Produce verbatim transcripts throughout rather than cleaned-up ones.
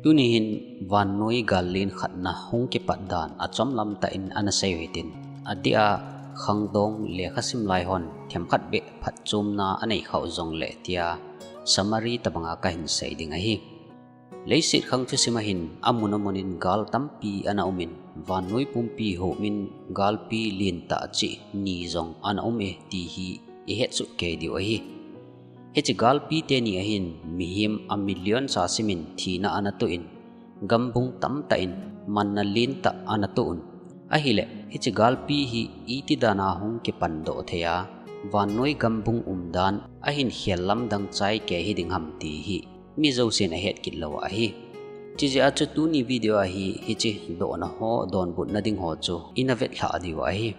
Tuni hin vannoi gal len khatna hung kipat dan achom lam tah in ana sei u hitin, adeh a khangdong lekhasim lai hon themkhat beh phatchomna anei khah u jongle tia summary tobanga kahin sei ding ahi. Leiset khang thusim a hin amun amun in gal tampi ana um in, vannoi pumpi hom in galpi lentah cheh ni jong ana um e ti hi ihet soh kei diu ahi. Hiche galpi teni a hin mihem a million sa sim in thina ana toh in, gambung tamtah in manna lentah ana toh un. Ahile hiche galpi hi iti dan a hung kipan doh thei a, vannoi gambung umdan ahin khel lamdang chai kei hiding ham ti hi mi jousen ahet kit lou ahi. Chujeh a chu tuni video a hi hiche dohna ho donbutna ding ho chu ina vetlhah diu ahi.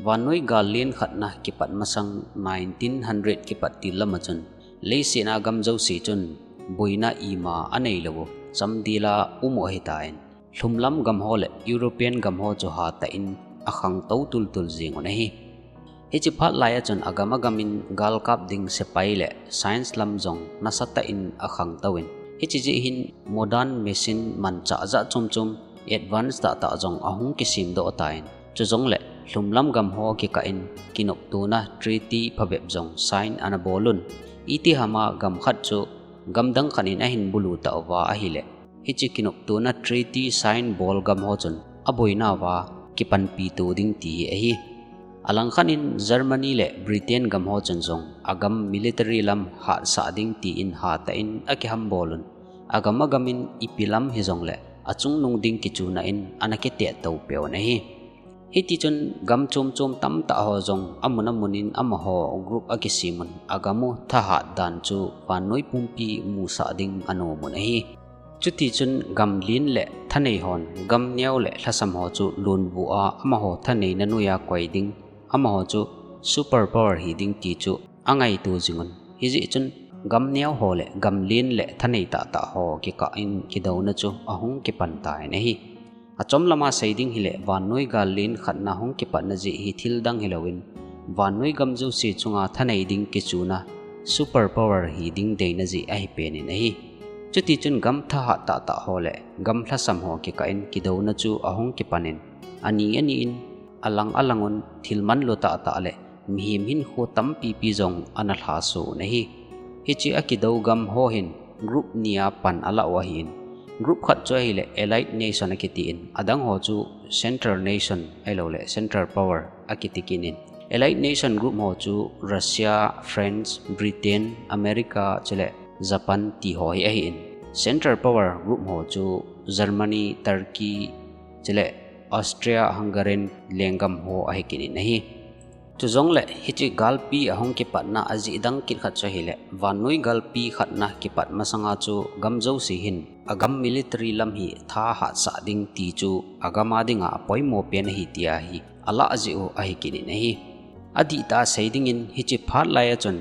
Vannoi gal len khatna kipat masang nineteen hundred kipat til lam a chun, leiset a gam jouse chun boina ima anei lou u chamdel a um u ahitan, lhumlam gam ho le European gam ho chu hatah in akhangtou tultul jeng un ahi. Hiche phat lai a chun agam agam in galkap ding sepai le science lam jong nasatah in akhangtou in, hiche jeh hin modern machine manchah jat chom chom, advance tahtah jong ahung kisemdoh tan, chujongle lhumlam gam ho kikah in kinoptona treaty phabep jong sign ana bol un. Itiham a gam khat chu gamdang khat in ahin bulu tauva ahile, hiche kinoptona treaty sign bol gam ho chun aboinauva kipanpi to ding ti hi ahi. Alangkhat in Germany le Britain gam ho chun jong agam military lam hatsah ding tin hatah in akihambol un. Agam agam in ipi lam hijongle achungnung ding kichuna in ana kitetto peh un ahi. Hitichun gam chom chom tamtah ho jong amun amun in amaho group akisem un, agam u thahat dan chu vannoi pumpi musah ding anom un ahi. Chutichun gam len le thanei hon gam neo le lhasam ho chu lonbu a amaho thaneina noiya koi ding, amaho chu super power hiding ti chu angaito jing un. Hijeh chun gam neo ho le gam len le thanei tahtah ho kikah in kidouna chu ahung kipan tan ahi. Achom lama sei ding hile, vannoi gal len khatna hung kipatna jeh hi thil dang hilouvin, vannoi gam jouse chunga thanei ding kichuna super power hiding deina jeh ahi pen in ahi. Chutichun gam thahat tahtah ho le gam lhasam ho kikah in kidouna chu ahung kipan in, ani ani in, alang alang un thil manlu tahtah le mihem hinkho tampipi jong ana lhaso un ahi. Hiche akidou gam ho hin group ni a pan alah u ahin, group khat chu ahile Allied Nation akitin, adang ho chu Central Nation ahiloule Central Power akiti kit in. Allied Nation group ho chu Russia, France, Britain, America chule Japan ti ho hi ahin, Central Power group ho chu Germany, Turkey chule Austria-Hungarian lenggam ho ahi kit in ahi. Chujongle hiche galpi ahung kipatna ajeh dang kit khat chu ahile, vannoi galpi khatna kipat masanga chu gam jouse hin agam military lam hi tha hatsah ding ti chu agam a dinga apoimo pen ahi tia hi alah jeh u ahi kit in ahi. Adihtah a sei dingin hiche phat lai a chun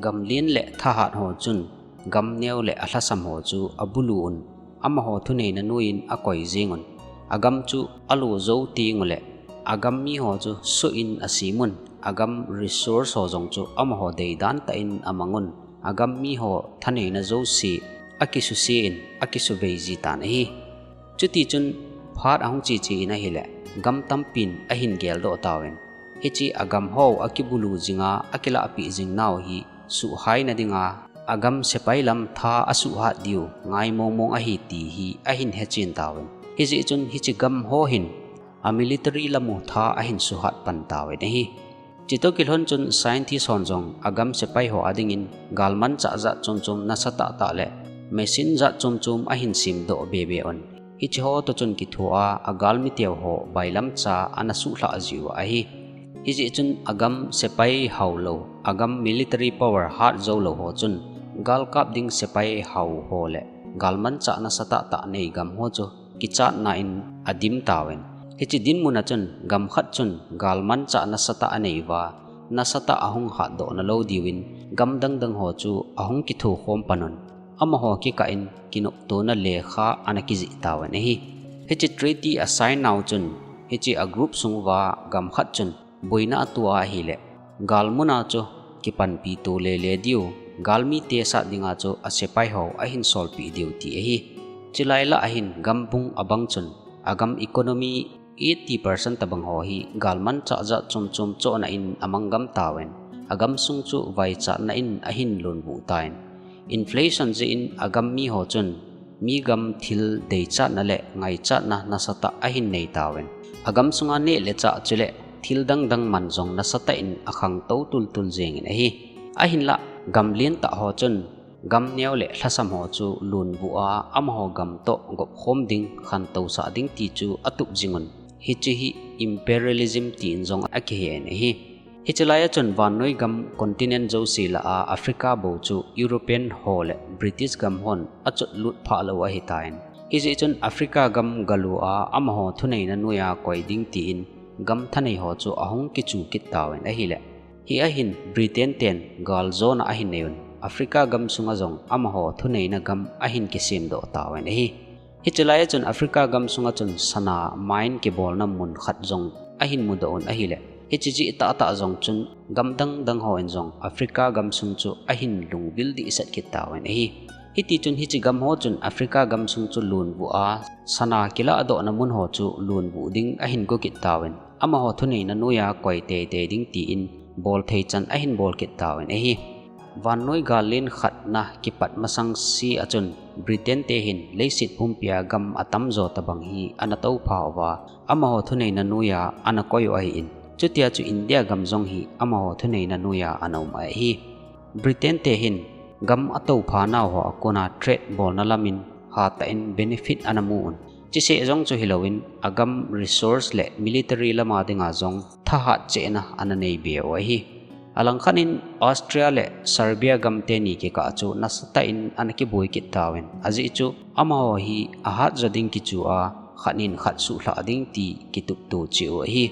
gam len le thahat ho chun gam neo le alhasam ho chu abulu un, amaho thuneina noiyin akoi jeng un. Agam chu alo jou tengule agam mi ho chu soh in asem un, agam resource ho jong chu amaho deidan tah in amang un, agam mi ho thaneina jouse akisuse in akisuvei ji tan ahi. Chutichun phat ahung cheche in ahile, gam tampin ahin geldoh tauvin, hiche agam ho akibulu jinga akilahpeh jing nau hi suhhaina dinga agam sepai lam tha asuhhat diu ngai mongmong ahi ti hi ahin hechen tauvin. Hijeh chun hiche gam ho hin a military lam u tha ahin suhat pan tauvin ahi. Chutoh kilhon chun scientist hon jong agam sepai ho a dingin galmanchah jat chom chom nasatah tah le machine jat chom chom ahin semdoh bebe un. Hiche ho toh chun kithoa agalmi teu ho bailamcha ana suhlhah jiu ahi. Hijeh chun agam sepai haolou, agam military power hat joulou ho chun galkap ding sepai hao ho le galmanchah nasatah tah nei gam ho chu kichatna in adim tauvin. Hiche dinmun a chun gam khat chun galmanchah nasatah anei uva, nasatah ahung hatdoh nalou diuvin gam dangdang ho chu ahung kithokhom pan un. Amaho kikah in kinoptona lekha ana kijih tauvin ahi. Hiche treaty asign nau chun hiche a group sung uva gam khat chun boina atoh ahile, galmun a chu kipanpi to lele diu, galmite sat dinga chu asepai ho ahin solpeh diu ti ahi. Chulai lah ahin gambung abang chun agam economy eighty percent tabang ho hi galmanchah jat chom chom chohna in amang gam tauvin, agam sung chu vaichatna in ahin lunvuh tan. Inflation jeh in agam mi ho chun mi gam thil deichatna le ngaichatna nasatah ahin nei tauvin, agam sunga neh le chah chule thil dangdang man jong nasatah in akhangtou tultul jengin ahi. Ahinlah gam lentah ho chun gam neo le lhasam ho chu lunvuh a amaho gam toh gopkhom ding, khantousah ding ti chu atup jingun, hiche hi imperialism tin jong akihen ahi. Hiche lai a chun vannoi gam continent jouse lah a Africa bou chu European ho le British gam hon achotlut phah lou ahitan. Hijeh chun Africa gam galu a amaho thuneina noiya koi ding tin gam thanei ho chu ahung kichu kit tauvin ahile, hi ahin Britain ten galjona ahin neiyun, Africa gam sunga jong amaho thuneina gam ahin kisemdoh tauvin ahi. Hiche lai a chun Africa gam sunga chun sana mine kibolna mun khat jong ahin mudoh un ahile, hiche jeh tahtah jong chun gam dangdang hon jong Africa gam sung chu ahin lungvil dehset kit tauvin ahi. Hitichun hiche gam ho chun Africa gam sung chu lunvuh a, sana kilahdohna mun ho chu lunvuh ding ahin go kit tauvin, amaho thuneina noiya koi teitei ding tin bolthei chan ahin bol kit tauvin ahi. Vannoi gal len khatna kipat masang se a chun Britain te hin leiset pumpia gam atamjo tabang hi ana toupha uva, amaho thuneina noiya ana koi u ahin, chutia chu India gam jong hi amaho thuneina noiya ana um ahi. Britain te hin gam atoupha nau ho a kona trade bolna lamin hatah in benefit ana mu un, chuseh jong chu hilouvin agam resource le military lama dinga jong thahat chehna ana neibe u ahi. Alangkhat in Austria le Serbia gam teni kikah chu nasatah in ana kiboi kit tauvin, ajeh chu amaho hi ahatjo ding kichu a, khat in khat suhlhah ding ti kitupto cheh u ahi.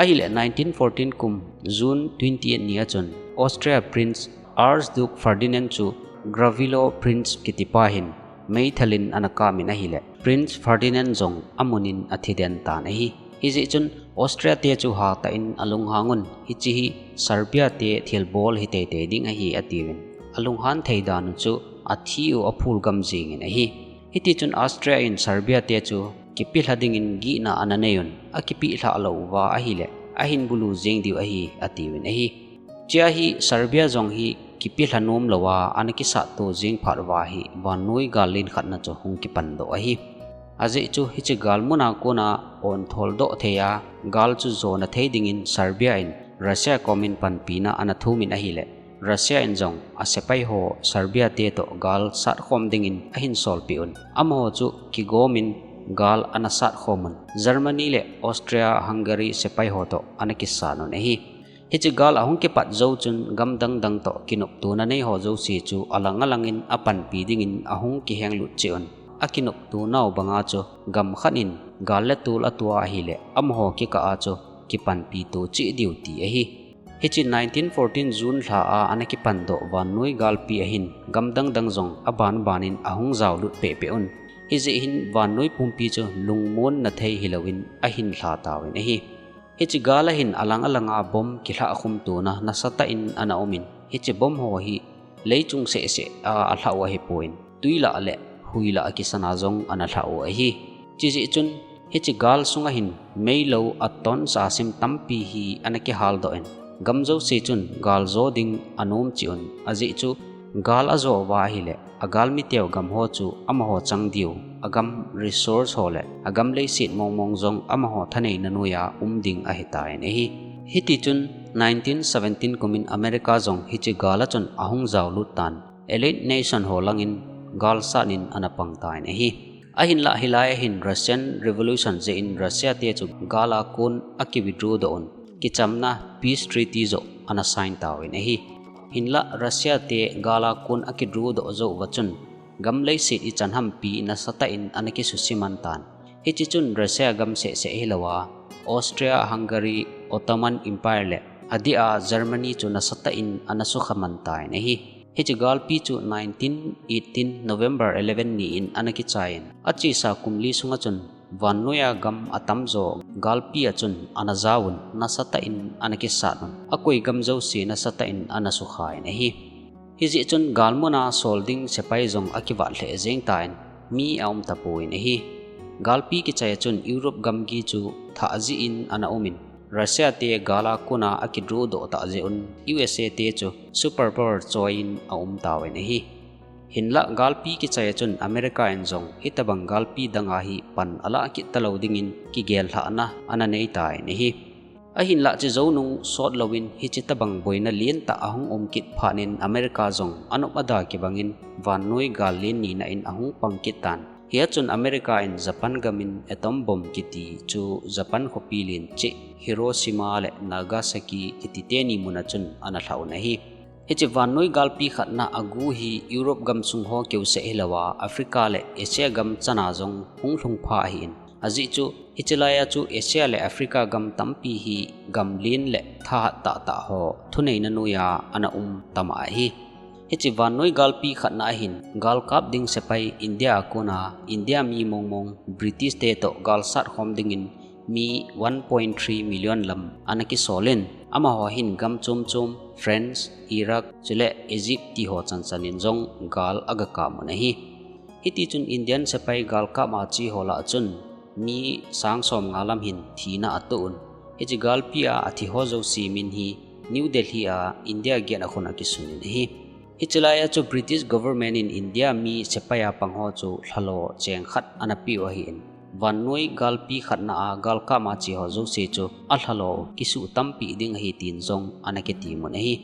Ahile nineteen fourteen kum June twenty-eight ni a chun Austria Prince Archduke Ferdinand chu Gravilo Prince kitipa hin meithal in ana kap in ahile, Prince Ferdinand jong amun in athi den tan ahi. Hijeh chun Austria te chu hatah in alunghang un, hiche hi Serbia te thilbol hi teitei ding ahi atiuvin, alunghan thei dan u chu athi u aphul gam jengin ahi. Hitichun Austria in Serbia te chu kipelha dingin gihna ana nei un, akipehlhah lou uva ahile ahin bulu jeng diu ahi atiuvin ahi. Chea hi Serbia jong hi kipelha nom louva ana kisatto jeng phat uva hi vannoi gal len khatna chu hung kipandoh ahi. Ajeh chu hiche gal muna kona ontholdoh thei a gal chu jona thei dingin Serbia in Russia komin panpina ana thumin ahile, Russia in jong asepai ho Serbia te toh gal satkhom dingin ahin solpeh un, amaho chu kigomin gal ana satkhom un, Germany le Austria-Hungary sepai ho toh ana kisat un ahi. Hiche gal ahung kipat jou chun gam dangdang toh kinoptona nei ho jouse chu alang alangin apanpi dingin ahung kihenglut cheh un, akinopto nau banga chu gam khat in gal le tol ato ahile, amaho kikah a chu kipanpi to cheh diu ti ahi. Hiche nineteen fourteen June lha a ana kipandoh vannoi galpi ahin gam dangdang jong abanbanin ahung jaolut pehpeh un, hijeh hin vannoi pumpi chu lungmonna thei hilouvin ahin lha tauvin ahi. Hiche gal a hin alang alanga bomb kilhahkhum tona nasatah in ana umin, hiche bomb ho hi leichung sehseh a alhah u ahipon, twi lah le hui lah a kisana jong ana lhah u ahi. Chujeh chun hiche gal sunga hin meilou atonsa sim tampi hi ana kihaldoh in, gam jouse chun gal jo ding anom cheh un, ajeh chu gal ajo uva ahile, agalmi teu gam ho chu amaho chang diu, agam resource ho le agam leiset mongmong jong amaho thaneina noiya um ding ahitan ahi. Hitichun nineteen seventeen kumin America jong hiche gal a chun ahung jaolut tan, Allied nation ho langin gal satnin ana pang tan ahi. Ahinlah hilai a hin Russian Revolution jeh in Russia te chu gal a kon aki withdraw doh un, kichamna Peace Treaty joh ana sign tauvin ahi. Hinlah Russia te gal a kon aki withdraw doh jou uva chun, gam leiset ichan hampi nasatah in ana kisusiman tan. Hiche chun Russia gam sehseh hilouva, Austria-Hungary, Ottoman Empire le adeh a Germany chu nasatah in ana sukha man tan ahi. Hiche galpi chu nineteen eighteen November eleven ni in ana kichai in, achesa kum li sunga chun vannoiya gam atamjo galpi a chun ana jaovun, nasatah in ana kisat un, akoi gam jouse nasatah in ana sukha in ahi. Hijeh chun galmuna sol ding sepai jong akivat lheh jeng tan, mi aum tapon ahi. Galpi kichai a chun Europe gamgi chu thah jeh in ana um in, Russia te gal a kona akidrawdoh tah jeh un U S A te chu superpower choi in aum tauvin ahi. Hinlah galpi kichai a chun America in jong hitobang galpi dang a hi pan alah kit talou dingin kigel lhahna ana nei tan ahi. Ahinlah hiche jou nung sot louvin hiche tobang boina lentah ahung um kit phat in America jong anop ada kibangin vannoi gal len nina in ahung pang kit tan. Hia chun America in Japan gam in atom bomb kiti chu Japan khopi len cheh Hiroshima le Nagasaki kiti teni mun a chun ana lha un ahi. Hiche vannoi galpi khatna agu hi Europe gamsung ho keuseh hilouva Africa le Asia gam chana jong hung lhung pha ahin. Ajeh chu hiche laia chu Asia le Africa gam tampi hi gam len le thahat tahtah ho thuneina noiya ana um tam ahi. Hiche vannoi galpi khatna ahin galkap ding sepai India a kona India mi mongmong British te toh galsat khom dingin mi one point three million lam ana kisol in, amaho hin gam chom chom France, Iraq, chule Egypt ti ho chan chan in jong gal aga kap un ahi. Hiti chun Indian sepai galkap a che ho lah a chun mi sang som nga lam hin thina atoh un. Hiche galpi a athi ho jouse min hi New Delhi a India gate a khun akisun in ahi. Hiche laia chu British government in India mi sepai a pang ho chu lhalo cheng khat ana peh u ahin. Vannoi galpi khatna a galkap a che ho jouse chu alhalo kisuh tampi ding ahi tin jong ana kiti mun ahi.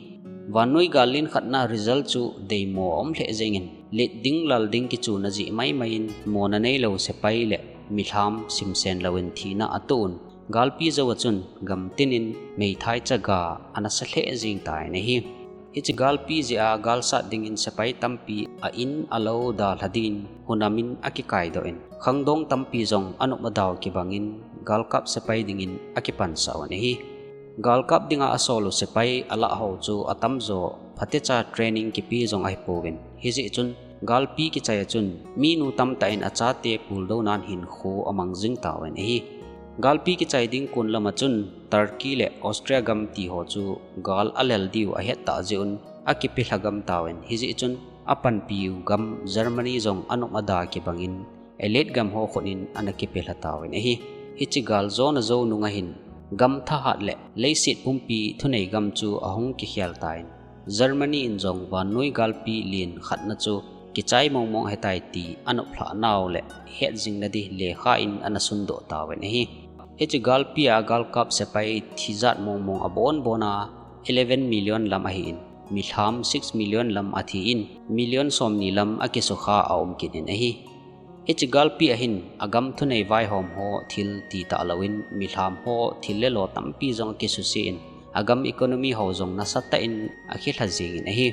Vannoi gal len khatna result chu deimo aum lheh jengin, let ding lal ding kichuna jeh maimai in mona neilou sepai le milham simsen louvin thina atoh un. Galpi jou a chun gamtin in meithai chaga ana sa lheh jeng tan ahi. Hiche galpi jeh a galsat dingin sepai tampi a in alou dalha din hunam in akikai doh in, khangdong tampi jong anop adau kibangin galkap sepai dingin akipansah un ahi. Galkap dinga asol u sepai alah ho chu atamjo phatecha training kipe jong ahipouvin, hijeh chun galpi kichai a chun minu tamtah in achate puldou nan hinkho amang jing tauvin ahi. Galpi kichai ding kon lam a chun Turkey le Austria gam ti ho chu gal alel diu ahet tah jeh un akipe lha gam tauvin, hijeh chun apanpi u gam Germany jong anop ada kibangin Allied gam ho khun in ana kipe lha tauvin ahi. Hiche gal jona jou nung ahin gam thahat le leiset pumpi thunei gam chu ahung kikhel tan, Germany in jong vannoi galpi len khatna chu kichai mongmong ahitai ti anop lhah nau le het jing nading lekha in ana sundoh tauvin ahi. Hiche galpi a galkap sepai thi jat mongmong abon bon a eleven million lam ahin, milham six million lam athi in, million somni lam akisukha aum kit in ahi. Hiche galpi a hin agam thunei vaihom ho thil ti tah louvin milham ho thil le lo tampi jong akisuse in, agam economy ho jong nasatah in akilha jeng in ahi.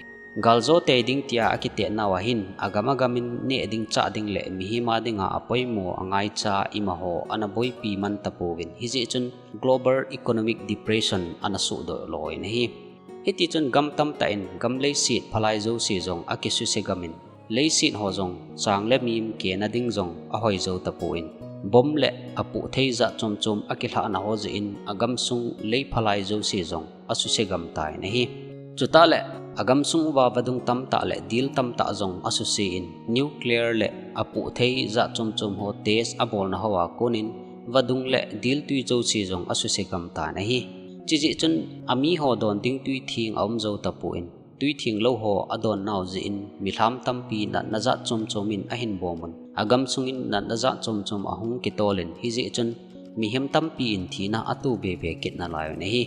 Gal jo tei ding tia akiteh nauva hin agam agam in neh ding chah ding le mihem a dinga apoimo angaicha ima ho ana boipi man tapouvin, hijeh chun global economic depression ana sohdoh lo in ahi. Hiti chun gam tamtah in gam leiset phalai jouse jong akisuse gam in, leiset ho jong chang le mim kena ding jong ahoi jou tapon, bomb le apoh thei jat chom chom akilhahna ho jeh in agamsung lei phalai jouse jong asuse gam tan ahi. Chutah le agamsung uva vadung tamtah le dil tamtah jong asuse in, nuclear le apoh thei jat chom chom ho test abolna hoa kon in vadung le dil twi jouse jong asuse gam tan ahi. Chujeh chun ami ho don ding twi theng aum jou tapon, twi theng lou ho adon nau jeh in milham tampi natna jat chom chom in ahin bom un, agamsung in natna jat chom chom ahung kitol in, hijeh chun mihem tampi in thina ato bebe kit nalai un ahi.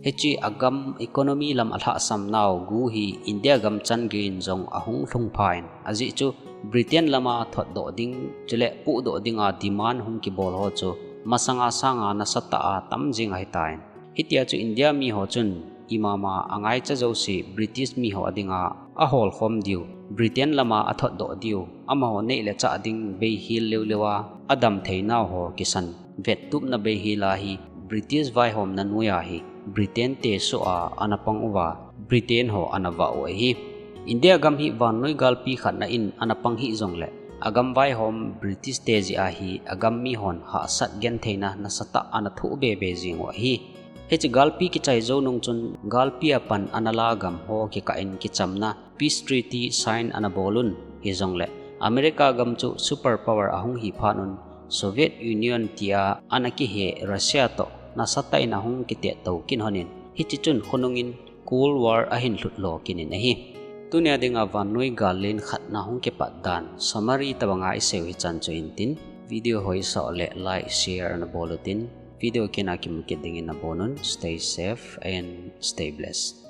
Hiche agam economy lam alhahsam nau gu hi India gam chan gei in jong ahung lhung pha in, ajeh chu Britain lama thotdoh ding chule pohdoh dinga demand hung kibol ho chu masanga sanga nasatah a tam jeng ahitan. Hitia chu India mi ho chun imama angaicha jouse British mi ho a dinga ahol khom diu, Britain lama athotdoh diu, amaho neih le chah ding beihel leu leu a adam thei nau ho kisan vettupna beihel a hi British vaihomna noiya hi Britain te soh a ana pang uva, Britain ho ana vah u ahi. India gam hi vannoi galpi khatna in ana pang hih jongle, agam vaihom British te jeh a hi agam mi hon hahsat gentheina nasatah ana thoh bebe jeng u ahi. Hiche galpi kichai jou nung chun galpi a pan ana la gam ho kikah in kichamna peace treaty sign ana bol un, hijongle America gam chu superpower ahung hi phat un Soviet Union tia ana kihe Russia toh nasatah in ahung kitetto kin honin, hiche chun khonungin Cold War ahin lhut lo kinin ahi. Tunia dinga vannoi gal len khatna hung kipat dan summary tabanga iseiu hichan chu intin, video hoisah le like, share nabol utin, video kina kimu kit dingin nabonun, stay safe and stay blessed.